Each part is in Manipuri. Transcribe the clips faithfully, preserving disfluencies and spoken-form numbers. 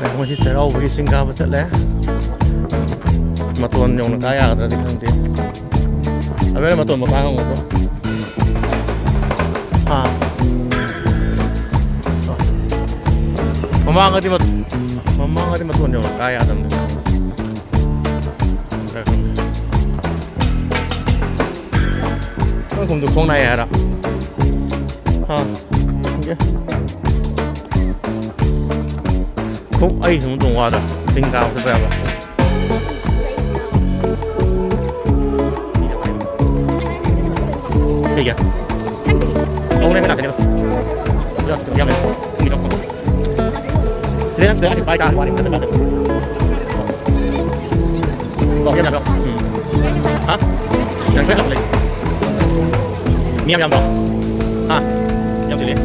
ꯉꯁꯤ ꯆꯩꯔꯥꯎꯕꯒꯤ ꯆꯤꯡ ꯀꯥꯕ ꯆꯠꯂꯦ꯫ ꯃꯇꯣꯟ ꯌꯧꯅ ꯀꯥ ꯌꯥꯒꯗ꯭ꯔꯗꯤ ꯈꯪꯗꯦ꯫ ꯑꯕꯦꯅ ꯃꯇꯣꯟ ꯃꯈꯥ ꯍꯪꯉꯨꯀꯣ꯫ ꯑꯥ꯫ ꯃꯃꯥꯡꯒꯗꯤ ꯃꯠ-, ꯃꯃꯥꯡꯒꯗꯤ ꯃꯇꯣꯟ ꯌꯧꯅ ꯀꯥ ꯌꯥꯗꯕꯅꯤ꯫ ꯅꯪ ꯈꯣꯡꯗꯣ ꯈꯣꯡ ꯅꯥꯏ ꯍꯥꯏꯔ? ꯍꯥ? ꯈꯪꯗꯦ꯫ ꯈꯣꯡ ꯑꯩ ꯁꯨꯝ ꯇꯣꯡ ꯋꯥꯗ ꯆꯤꯡ ꯀꯥꯕ ꯆꯠꯄ ꯌꯥꯕ꯫ ꯀꯩꯒꯤ? ꯈꯣꯡ ꯅꯥꯏ ꯃꯅꯥꯛꯇꯅꯦ꯫ ꯌꯥꯝ ꯂꯩ꯫ ꯁꯤꯗ ꯅꯪ ꯁꯤꯗ ꯅꯪ ꯄꯥꯏ ꯆꯥꯔ ꯋꯥꯔꯤ ꯐꯖꯅ ꯐꯖꯅ꯫ ꯂꯣꯛ ꯌꯥꯝ ꯌꯥꯝꯕ꯭ꯔꯣ? ꯎꯝ꯫ ꯍꯥ? ꯌꯥꯝ ꯈꯔ ꯂꯩ꯫ ꯃꯤ ꯌꯥꯝ ꯌꯥꯝꯕ꯭ꯔꯣ? ꯍꯥ? ꯌꯥꯝ ꯆꯤꯜꯂꯤ꯫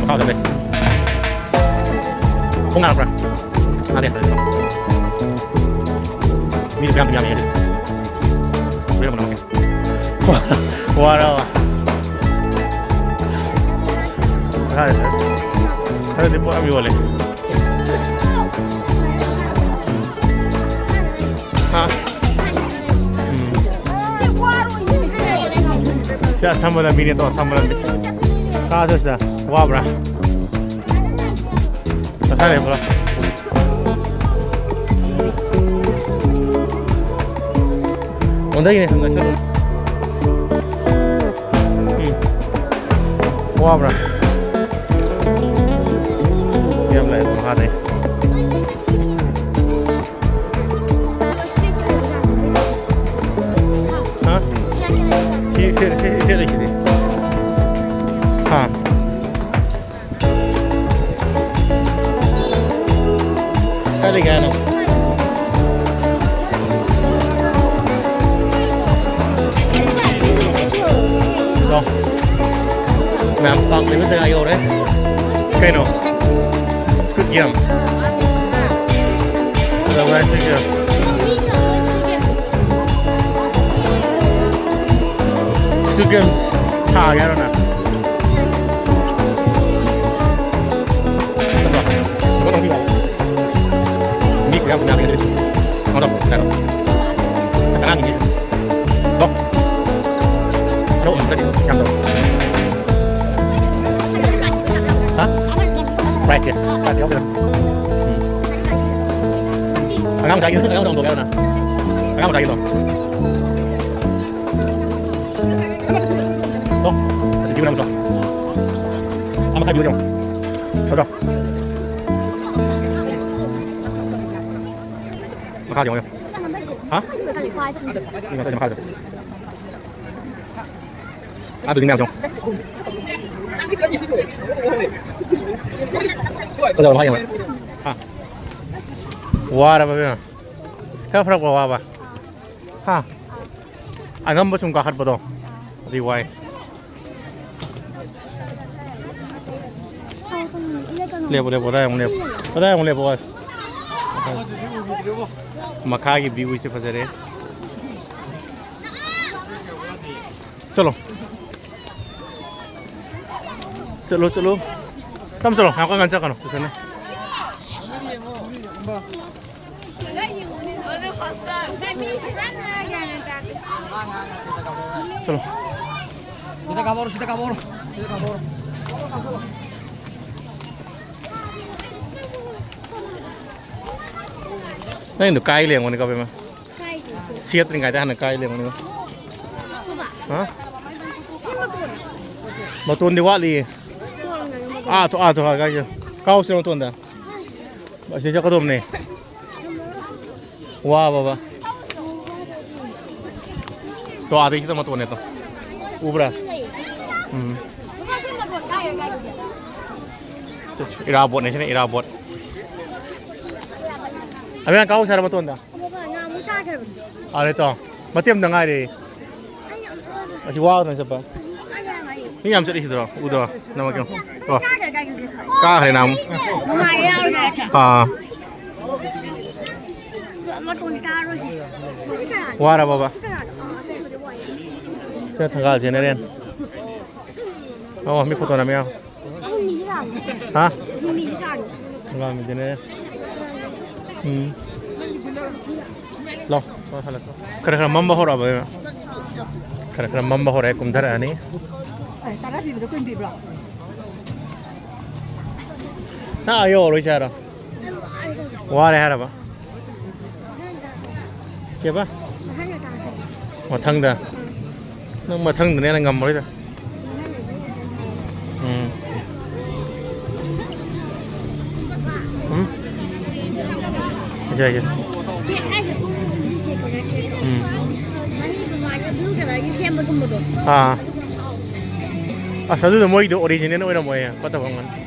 ꯃꯈꯥ ꯑꯗꯨꯝ ꯂꯩ꯫ ꯈꯣꯡ ꯅꯥꯔꯛꯄ꯭ꯔꯥ? ꯅꯥꯗꯦ꯫ ꯃꯤꯗꯤ ꯌꯥꯝ ꯌꯥꯝꯃꯦ ꯑꯗꯨꯗꯤ꯫ ꯍꯣꯔꯦꯟ ꯑꯃꯨꯛ ꯅꯝꯃꯛꯀꯦ꯫ ꯋꯥꯔꯕ? ꯈꯔꯗꯤ ꯄꯣꯠ ꯌꯥꯝ ꯌꯣꯜꯂꯦ꯫ ꯍꯥ? ꯎꯝ꯫ ꯁꯤ ꯑꯁꯝꯕ ꯂꯝꯕꯤꯅꯦ, ꯇꯣ, ꯑꯁꯝꯕ ꯂꯝꯕꯤ꯫ ꯀꯥꯁꯦ ꯁꯤꯗ꯫ ꯋꯥꯕ꯭ꯔꯥ? ꯃꯊꯥ ꯂꯩꯕ꯭ꯔꯣ? ꯑꯣꯟꯊꯒꯤꯅꯦ, ꯁꯨꯝ ꯅꯛꯁꯜꯂꯨ꯫ ꯎꯝ꯫ ꯋꯥꯕ꯭ꯔꯥ? ꯌꯥꯝ ꯂꯥꯛꯑꯦ ꯃꯈꯥꯗꯩ꯫ ꯍꯥ? ꯁꯤ, ꯁꯤ, ꯁꯤ, ꯁꯤ ꯂꯩꯁꯤꯗꯤ꯫ ꯍꯥ? ꯀꯥꯏ ꯂꯩꯒꯦ ꯍꯥꯏꯅꯣ? ꯂꯥꯎ꯫ ꯃꯌꯥꯝ ꯄꯥꯛ ꯂꯩꯕ ꯖꯒꯥ ꯌꯧꯔꯦ꯫ ꯀꯩꯅꯣ? Squid Game꯫ ꯀꯩꯗꯧꯕ ꯍꯥꯏ Squid Game? Squid Game ꯁꯥꯒꯦ ꯍꯥꯏꯔꯣ ꯅꯪ? ꯆꯠꯂꯣ꯫ ꯀꯩꯅꯣ ꯇꯧ, ꯀꯩꯅꯣ꯫ ꯑꯉꯥꯡꯒꯤ ꯀꯣ꯫ ꯑꯅꯧꯕ ꯑꯃꯗꯗꯤ ꯌꯥꯝ ꯇꯧ꯫ ꯍꯥ? ꯄ꯭ꯔꯥꯏꯁꯁꯦ꯫ ꯄ꯭ꯔꯥꯏꯁ ꯌꯥꯎꯗꯣꯏꯔꯥ? ꯎꯝ꯫ ꯑꯉꯥꯡ ꯃꯆꯥꯒꯤ, ꯑꯉꯥꯡ ꯃꯆꯥ ꯍꯣꯡꯗꯣꯛꯀꯦ ꯍꯥꯏꯔꯣ ꯅꯪ? ꯑꯉꯥꯡ ꯃꯆꯥꯒꯤꯗꯣ꯫ ꯇꯣ꯫ ꯑꯗꯨꯗꯤ ꯅꯪꯁꯨ꯫ ꯑꯃ ꯈꯥꯏꯕꯤꯌꯨ ꯌꯦꯡꯉꯣ꯫ ꯇꯣ, ꯇꯣ꯫ ꯃꯈꯥꯗ ꯌꯦꯡꯉꯣ꯫ ꯍꯥ? ꯌꯦꯡꯉꯣ, ꯃꯈꯥꯗ꯫ ꯑꯗꯨꯗꯤ ꯃꯌꯥꯝ ꯆꯪꯉꯣ꯫ ꯐꯖꯕ ꯃꯈꯥ ꯌꯦꯡꯉꯣ꯫ ꯍꯥ? ꯋꯥꯔꯕ ꯏꯕꯦꯝꯃ? ꯈꯔ ꯐꯔꯛꯄ ꯋꯥꯕ? ꯍꯥ? ꯑꯉꯝꯕ ꯁꯨꯝ ꯀꯥꯈꯠꯄꯗꯣ꯫ ꯑꯗꯨꯏ ꯋꯥꯏ꯫ ꯂꯦꯞꯄꯣ, ꯂꯦꯞꯄꯣ, ꯑꯗꯥꯏ ꯑꯃꯨꯛ ꯂꯦꯞꯄꯣ꯫ ꯑꯗꯥꯏ ꯑꯃꯨꯛ ꯂꯦꯞꯄꯣ꯫ ꯃꯈꯥꯒꯤ view ꯁꯦ ꯐꯖꯔꯦ꯫ ꯆꯠꯂꯣ꯫ ꯆꯠꯂꯣ, ꯆꯠꯂꯣ꯫ ꯇꯞ ꯆꯠꯂꯣ꯫ ꯌꯥꯝ ꯀꯟꯅ ꯆꯠꯀꯅꯨ꯫ ꯆꯠꯁꯅꯨ꯫ ꯆꯠꯂꯣ꯫ ꯁꯤꯗ ꯀꯥꯞꯄꯛꯑꯣ, ꯁꯤꯗ ꯀꯥꯞꯄꯛꯑꯣ꯫ ꯁꯤꯗ ꯀꯥꯞꯄꯛꯑꯣ꯫ ꯅꯪꯗꯣ ꯀꯥꯏ ꯂꯦꯡꯉꯣꯅꯤ ꯀꯥꯞꯄꯦꯃ? ꯁꯦꯠꯇ꯭ꯔꯤꯉꯩꯗ ꯍꯥꯟꯅ ꯀꯥꯏ ꯂꯦꯡꯉꯣꯅꯤ꯫ ꯍꯥ? ꯃꯇꯣꯟꯗꯤ ꯋꯥꯠꯂꯤꯌꯦ꯫ ꯑꯥ ꯊꯣ-, ꯑꯥ ꯊꯣ-, ꯑꯥ ꯀꯥꯏ-, ꯀꯥꯎꯁꯤꯔ ꯃꯇꯣꯟꯗ? ꯑꯁꯤ ꯆꯠꯀꯗꯧꯕꯅꯦ꯫ ꯋꯥꯕꯕ꯫ ꯇꯣ, ꯑꯥꯗꯩ ꯈꯤꯇꯪ ꯃꯇꯣꯟꯅꯦ ꯇꯣ꯫ ꯎꯕ꯭ꯔꯥ? ꯎꯝ꯫ ꯏꯔꯥꯕꯣꯠꯅꯦ ꯁꯤꯅ, ꯏꯔꯥꯕꯣꯠ꯫ ꯑꯕꯦꯝꯃ, ꯀꯥꯎ ꯁꯥꯔ ꯃꯇꯣꯟꯗ꯫ ꯑꯥ, ꯂꯩ ꯇꯣ꯫ ꯃꯇꯦꯛ ꯑꯃꯇ ꯉꯥꯏꯔꯦ꯫ ꯑꯁꯤ ꯋꯥꯗꯅ ꯆꯠꯄ꯫ ꯃꯤ ꯌꯥꯝ ꯆꯠꯂꯤꯁꯤꯗ꯭ꯔꯣ? ꯎꯗ꯭ꯔꯣ? ꯅꯃ ꯀꯩꯅꯣ? ꯑꯣ꯫ ꯀꯥꯈ꯭ꯔꯦ ꯅꯍꯥꯟꯃꯨꯛ꯫ ꯑꯥ꯫ ꯋꯥꯔꯕꯕ? ꯁꯤꯗ ꯊꯪꯒꯥꯜ ꯖꯦꯅꯦꯔꯦꯜ꯫ ꯑꯣ, ꯃꯤ ꯐꯣꯇꯣ ꯅꯝꯃꯦ ꯌꯥꯎ꯫ ꯍꯥ? ꯊꯪꯒꯥꯜ ꯖꯦꯅꯦꯔꯦꯜ꯫ ꯎꯝ꯫ ꯂꯥꯎ, ꯆꯠꯂꯣ, ꯆꯠꯂꯣ, ꯆꯠꯂꯣ꯫ ꯈꯔ ꯈꯔ ꯃꯝꯕ ꯍꯧꯔꯛꯑꯕ, ꯏꯕꯦꯝꯃ꯫ ꯈꯔ ꯈꯔ ꯃꯝꯕ ꯍꯧꯔꯛꯑꯦ, ꯀꯨꯝꯊꯔꯛꯑꯅꯤ꯫ ꯑꯦ, ꯇꯔꯥ ꯄꯤꯕꯗꯣ ꯀꯨꯟ ꯄꯤꯕ꯭ꯔꯣ? ꯅꯪ ꯑꯥ ꯌꯧꯔꯔꯣꯏꯁꯦ ꯍꯥꯏꯔꯣ? ꯋꯥꯔꯦ ꯍꯥꯏꯔꯕ? ꯀꯩꯕ? ꯃꯊꯪꯗ? ꯅꯪ ꯃꯊꯪꯗꯅꯦ ꯅꯪ ꯉꯝꯃꯔꯣꯏꯗ꯫ ꯎꯝ꯫ ꯎꯝ? ꯌꯥꯏ, ꯌꯥꯏ꯫ ꯎꯝ꯫ ꯑꯥ꯫ ꯑꯁ, ꯑꯗꯨꯗꯣ ꯃꯣꯏꯗꯣ original ꯑꯣꯏꯔꯝꯃꯣꯏꯌꯦ꯫ ꯐꯠꯇꯕ ꯑꯣꯏꯔꯝꯒꯅꯤ꯫